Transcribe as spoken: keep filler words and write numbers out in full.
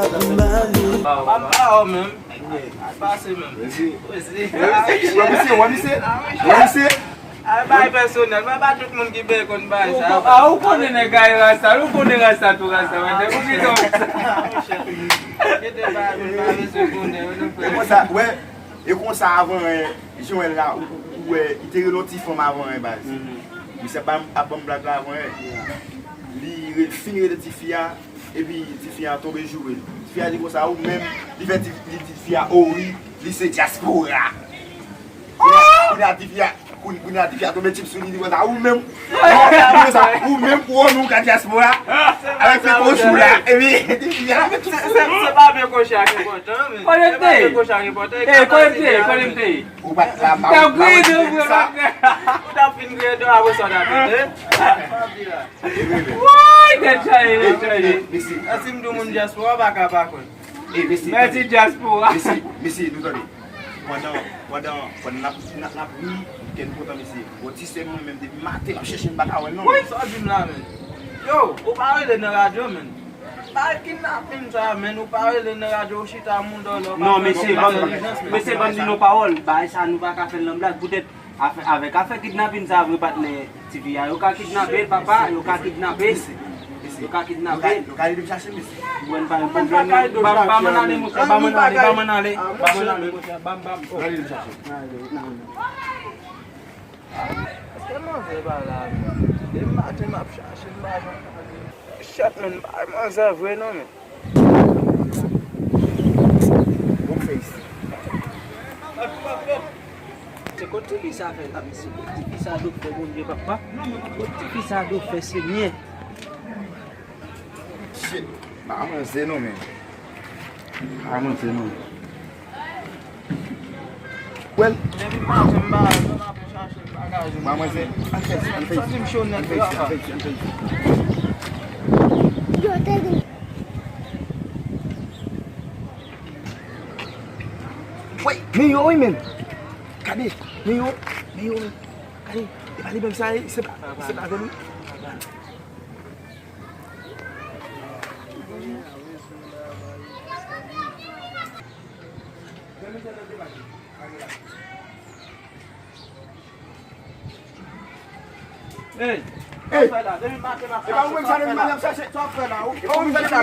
Pa, pa, pa, menm. Pase menm. Wè misye, wè misye, wè misye. Ay, bay pèsonèl, mwen pa tout moun ki byen konn bay sa. A, ou konnen nèg kay rasta, ou konnen rasta tou rasta, men se pou ki ton sa. Kite bay, mwen pa bezwen konnen, ou konprann. E konsa, wè, e konsa avan, eh, Joel la, ou, ou, ou wè, li te rele yon ti fanm avan, eh, baz. Misye ap ban m blag la avan, eh. Li re-, fin rele ti fi a, epi ti fi a tonbe joure l. Ti fi a di konsa, ou menm, li fè ti, li di fi a, o wi, li se dyaspora. Kounye a, kounye a ti fi a, koun-, kounye a ti fi a tonbe tip sou li, li konsa, ou menm, ou konsa, ou menm, ou menm, ou ka dyaspora, avèk se kochou la, epi, ti fi a, se, se, se pa byen kochon a ki enpòtan, men. Se pa byen kochon a ki enpòtan, e kapasite a, men. Ou pa t la, pa, ou pa t la, ou t ap fin griyen do apre sa w t ap mete. Woy, tèt chaje, tèt chaje. Mesi. Ansi m di w moun dyaspora pa ka pa kwè. Mesi, mesi, dyaspora. Mesi, mesi, nou tande. Pandan, pandan, pandan n ap, n ap, n ap ri, kè n kontan, mesi. Bon, ti sè mwen menm, depi maten, m ap chèche l, m pa ka wè l, non. Wi, sa w di m la, men. Yo, ou pa rele nan radyo, men. Bay kidnapin sa, men, ou pa rele nan radyo, ou chita mouda w la, ou pa fè entèlijans, men. Non, mesye, ban m, mesye, ban m di nou pawòl. Bagay sa, nou pa ka fè l nan blag. Poutèt, afè, avèk afè kidnapin sa, vre patnè, ti fi a, yo ka kidnape l, papa, yo ka kidnape l. Yo ka kidnape l. Yo ka, yo ka rele m chache, mesye. Mwen pa gen pwoblèm, non. Ban, ban mwen ale, monchè, ban mwen ale, ban mwen ale, ban mwen ale, monchè, ban, ban. Yo ka rele m chache. Èske manzè pa la menm? Depi maten m ap chache, m pa janm jwenn. Shit, men, m pa wè manzè vre non, men. Bon, fè isi. Se kot tifi sa fè la, mesye? Kot tifi sa do fè, Bondye papa? Kot tifi sa do fè, Senyè? Shit, pa manzè non, men. Pa manzè non. Well. Depi maten m pa, m ap chache bagay. Pa manzè. Ann fè, ann fè. Santi m cho nèt, ann fè, ann fè. Woy, men yo, wi, men. Gade, men yo, men yo, men. Gade, e pa li menm sa, se pa, se pa avè l, wi. Hey! Hey! E pa ou menm sa, menm, menm, chache, sa w ap fè la, ou, e pa ou menm sa.